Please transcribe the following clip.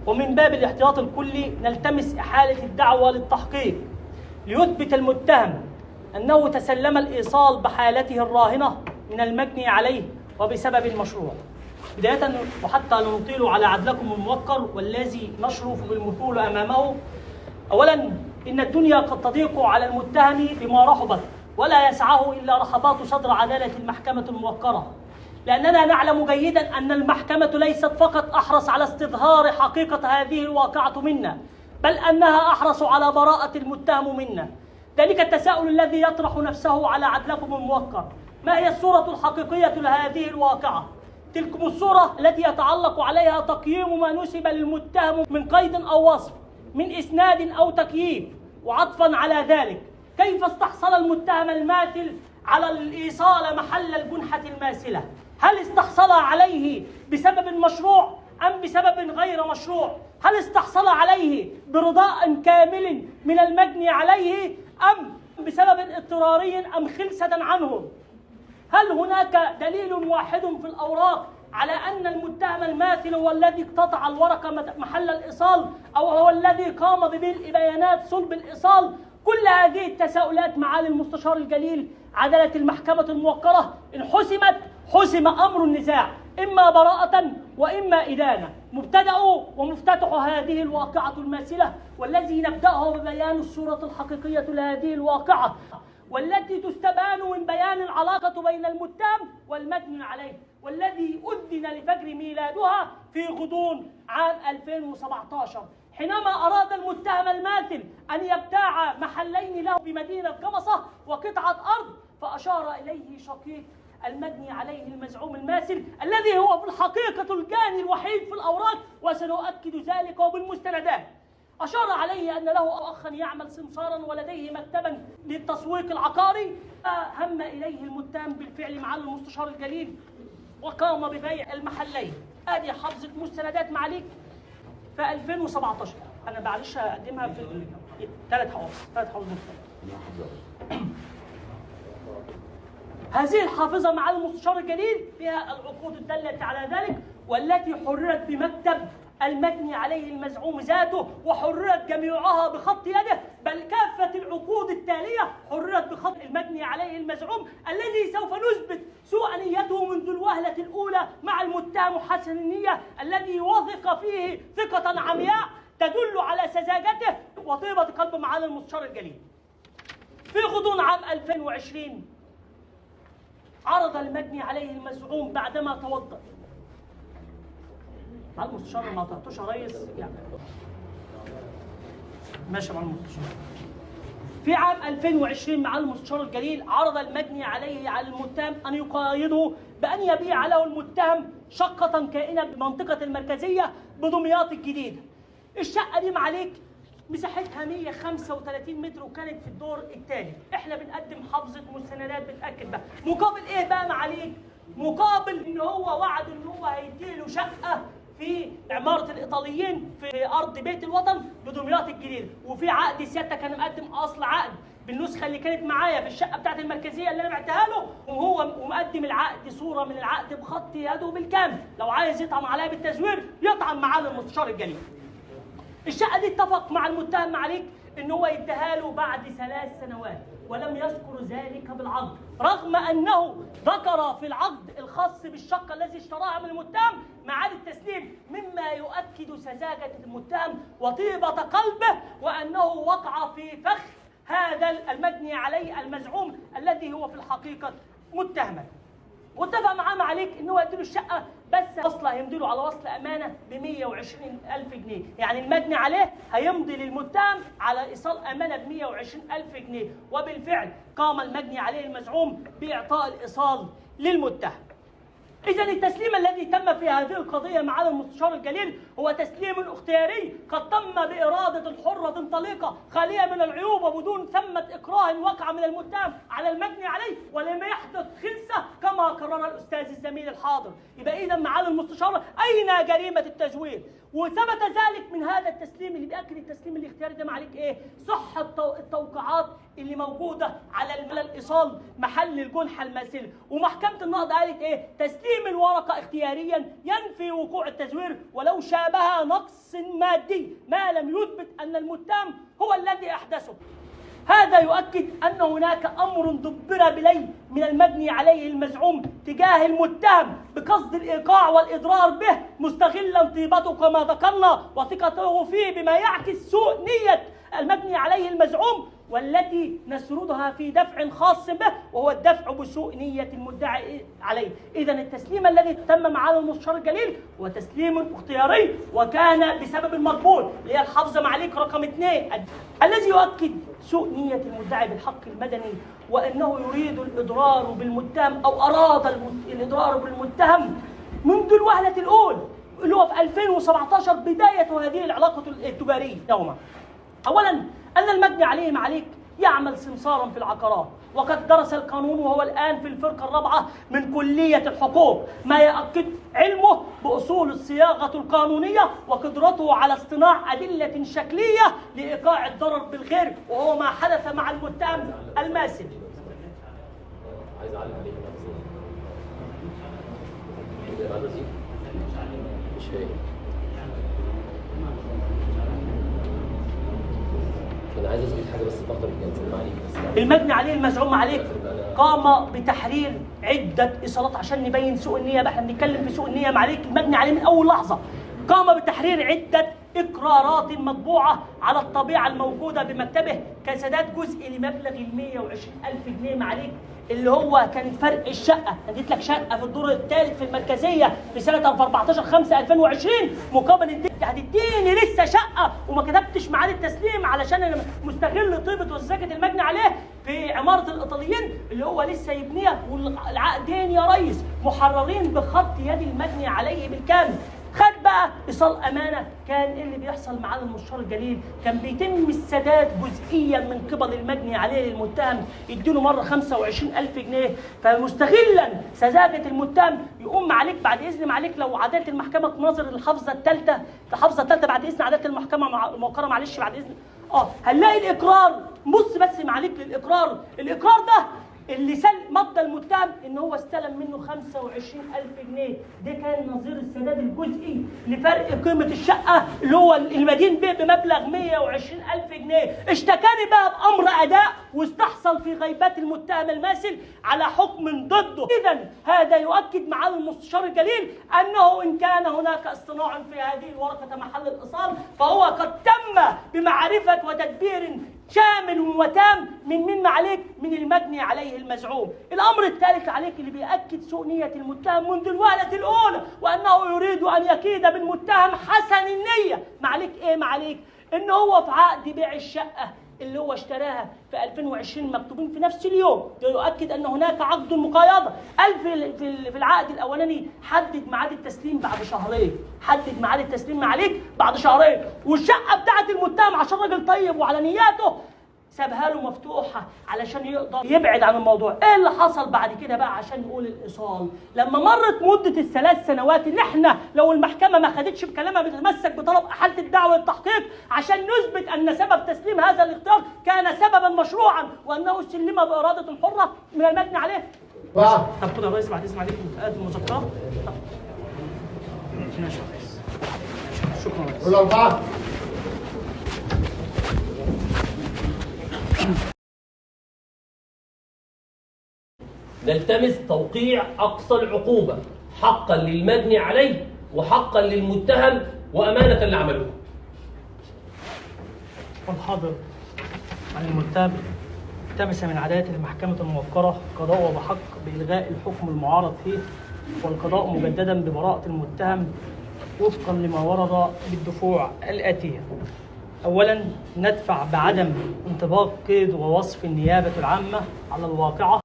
ومن باب الاحتياط الكلي نلتمس إحالة الدعوى للتحقيق ليثبت المتهم أنه تسلم الإيصال بحالته الراهنة من المجني عليه وبسبب المشروع. بداية وحتى لا نطيل على عدلكم الموقر والذي نشرف بالمثول أمامه، أولا إن الدنيا قد تضيق على المتهم بما رحبت ولا يسعه إلا رحبات صدر عدالة المحكمة الموقرة، لأننا نعلم جيدا أن المحكمة ليست فقط أحرص على استظهار حقيقة هذه الواقعة منا، بل أنها أحرص على براءة المتهم منا. ذلك التساؤل الذي يطرح نفسه على عدلكم الموقر: ما هي الصورة الحقيقية لهذه الواقعة؟ تلكم الصورة التي يتعلق عليها تقييم ما نسب للمتهم من قيد أو وصف، من إسناد أو تكييف. وعطفا على ذلك، كيف استحصل المتهم الماثل على الإيصال محل الجنحة الماثلة؟ هل استحصل عليه بسبب مشروع أم بسبب غير مشروع؟ هل استحصل عليه برضاء كامل من المجني عليه أم بسبب اضطراري أم خلسة عنه؟ هل هناك دليل واحد في الأوراق على أن المتهم الماثل هو الذي اقتطع الورقة محل الإيصال، أو هو الذي قام بملء بيانات صلب الإيصال؟ كل هذه التساؤلات معالي المستشار الجليل عدالة المحكمة الموقرة إن حسمت حسم أمر النزاع، إما براءة وإما إدانة. مبتدأ ومفتتح هذه الواقعة الماثلة، والذي نبدأه ببيان الصورة الحقيقية لهذه الواقعة، والتي تستبان من بيان العلاقة بين المتهم والمجني عليه، والذي أذن لفجر ميلادها في غضون عام 2017، حينما أراد المتهم الماثل أن يبتاع محلين له بمدينة قمصة وقطعة أرض، فأشار إليه شقيق المجني عليه المزعوم الماثل الذي هو في الحقيقة الجاني الوحيد في الأوراق، وسنؤكد ذلك وبالمستندات. أشار عليه أن له أخا يعمل سمسارا ولديه مكتبا للتسويق العقاري، فهم إليه المتهم بالفعل معالي المستشار الجليل وقام ببيع المحلين. هذه حفظة مستندات معاليك في 2017. أنا معلش أقدمها في 3 حوافظ مستند. هذه الحافظة معالي المستشار الجليل فيها العقود الدالة على ذلك، والتي حررت بمكتب المجني عليه المزعوم ذاته، وحررت جميعها بخط يده، بل كافة العقود التالية حررت بخط المجني عليه المزعوم، الذي سوف نثبت سوء نيته منذ الوهلة الأولى مع المتهم حسن النية، الذي وثق فيه ثقة عمياء تدل على سذاجته وطيبة قلب معالي المستشار الجليل. في غضون عام 2020 عرض المجني عليه المزعوم بعدما توضأ. مع المستشار ما طلعتوش يا ريس يعني. ماشي مع المستشار. في عام 2020 مع المستشار الجليل عرض المجني عليه على المتهم أن يقايضه بأن يبيع له المتهم شقة كائنة بمنطقة المركزية بدمياط الجديدة. الشقة دي معاليك مساحتها 135 متر وكانت في الدور الثاني. احنا بنقدم حفظة مستندات بتأكد بقى. مقابل ايه بقى معاليك؟ مقابل ان هو وعد ان هو هيديله شقة في عمارة الإيطاليين في أرض بيت الوطن بدمياط الجديدة، وفي عقد سيادتك أنا مقدم أصل عقد بالنسخة اللي كانت معايا في الشقة بتاعت المركزية اللي أنا بعتها له، وهو مقدم العقد صورة من العقد بخط يده بالكامل. لو عايز يطعن عليها بالتزوير يطعن معالي المستشار الجليل. الشقة دي اتفق مع المتهم معاليك إن هو يديها له بعد 3 سنوات، ولم يذكر ذلك بالعقد، رغم أنه ذكر في العقد الخاص بالشقة الذي اشتراها من المتهم ميعاد التسليم، مما يؤكد سذاجة المتهم وطيبة قلبه، وأنه وقع في فخ هذا المجني عليه المزعوم الذي هو في الحقيقة متهما. واتفق معاه معاليك ان هو يديله الشقه، بس وصله هيمضيله على وصل امانه ب 120,000 جنيه، يعني المجني عليه هيمضي للمتهم على ايصال امانه ب 120,000 جنيه، وبالفعل قام المجني عليه المزعوم باعطاء الايصال للمتهم. إذا التسليم الذي تم في هذه القضية معالي المستشار الجليل هو تسليم اختياري قد تم بإرادة حرة طليقة خالية من العيوب وبدون ثمة إكراه وقع من المتهم على المجني عليه، ولم يحدث خلسة كما قرر الأستاذ الزميل الحاضر. يبقى إذا معالي المستشار أين جريمة التزوير؟ وثبت ذلك من هذا التسليم اللي بيأكد التسليم الاختياري ده عليك ايه؟ صحة التوقيعات اللي موجودة على الإيصال محل الجنحة الماثلة، ومحكمة النقض قالت ايه؟ تسليم الورقة اختياريا ينفي وقوع التزوير ولو شابه نقص مادي ما لم يثبت أن المتهم هو الذي أحدثه. هذا يؤكد أن هناك أمر دبر بلي من المبني عليه المزعوم تجاه المتهم بقصد الإيقاع والإضرار به، مستغلا طيبته كما ذكرنا وثقته فيه بما يعكس سوء نية المبني عليه المزعوم، والتي نسردها في دفع خاص به وهو الدفع بسوء نية المدعي عليه. إذن التسليم الذي تم معالي المستشار الجليل هو تسليم اختياري، وكان بسبب المقبول اللي هي الحافظة معاليك رقم 2 الذي يؤكد سوء نية المدعي بالحق المدني، وأنه يريد الإضرار بالمتهم أو أراد الإضرار بالمتهم منذ الوهلة الأولى اللي هو في 2017 بداية هذه العلاقة التجارية يوما. أولا أن المبني عليه معاليك يعمل سمسارا في العقارات، وقد درس القانون وهو الآن في الفرقة الرابعة من كلية الحقوق، ما يؤكد علمه بأصول الصياغة القانونية وقدرته على اصطناع أدلة شكلية لإيقاع الضرر بالغير، وهو ما حدث مع المتهم الماثل. عايز أعلم عليه مش فاهم. أنا عايز أثبت حاجة بس فقط بس. المبني عليه المزعوم عليك قام بتحرير عدة إيصالات عشان نبين سوء النية بقى، احنا بنتكلم في سوء النية معاليك. المبني عليه من أول لحظة قام بتحرير عدة إقرارات مطبوعة على الطبيعة الموجودة بمكتبه كسداد جزء لمبلغ 120,000 جنيه معاليك، اللي هو كان فرق الشقة. اديت لك شقة في الدور الثالث في المركزية في سنة 14/5/2020 مقابل هتديني لسه شقة وما كتبتش معاد التسليم علشان انا مستغل طيبة وسذاجة المجني عليه في عمارة الإيطاليين اللي هو لسه يبنيها، والعقدين يا ريس محررين بخط يد المجني عليه بالكامل. خد بقى ايصال امانه. كان ايه اللي بيحصل معاه المستشار الجليل؟ كان بيتم السداد جزئيا من قبل المجني عليه للمتهم، يديله مره 25,000 جنيه، فمستغلا سذاجه المتهم يقوم معاليك بعد اذن معاليك لو عداله المحكمه تناظر الحافظه الثالثه بعد اذن عداله المحكمه الموقره معلش بعد اذن هنلاقي الاقرار. بص بس معاليك للاقرار، الاقرار ده اللي مضى المتهم ان هو استلم منه 25,000 جنيه، ده كان نظير السداد الجزئي لفرق قيمه الشقه اللي هو المدين به بمبلغ 120,000 جنيه. اشتكاني بقى بامر اداء واستحصل في غيبات المتهم الماثل على حكم ضده. اذا هذا يؤكد معالي المستشار الجليل انه ان كان هناك اصطناع في هذه الورقه محل الايصال فهو قد تم بمعرفه وتدبير شامل وتام من معاليك من المجني عليه المزعوم. الامر الثالث عليك اللي بيأكد سوء نية المتهم منذ الوهلة الاولى وانه يريد ان يكيد بالمتهم حسن النية. معاليك ايه معاليك؟ ان هو في عقد بيع الشقة اللي هو اشتراها في 2020 مكتوبين في نفس اليوم، ده يؤكد ان هناك عقد مقايضه. قال في العقد الاولاني حدد ميعاد التسليم بعد شهرين، حدد ميعاد التسليم معاليك بعد شهرين، والشقه بتاعت المتهم عشان راجل طيب وعلى نياته سابها له مفتوحه علشان يقدر يبعد عن الموضوع. ايه اللي حصل بعد كده بقى عشان نقول الايصال؟ لما مرت مده ال3 سنوات اللي احنا لو المحكمه ما خدتش بكلامها بتتمسك بطلب احاله الدعوه للتحقيق عشان نثبت ان سبب تسليم هذا الاختيار كان سببا مشروعا وانه سلم باراده حره من المجني عليه. طب خد يا ريس بعد اذن عليكم متقدم المذكرات. ماشي يا ريس. شكرا يا ريس. الأربعة. نلتمس توقيع أقصى العقوبة حقا للمجني عليه وحقا للمتهم وأمانة لعمله. والحاضر عن المتهم التمس من عدالة المحكمة الموقرة قضاء وبحق بإلغاء الحكم المعارض فيه والقضاء مجددا ببراءة المتهم وفقا لما ورد بالدفوع الآتية. أولا ندفع بعدم انطباق قيد ووصف النيابة العامة على الواقعة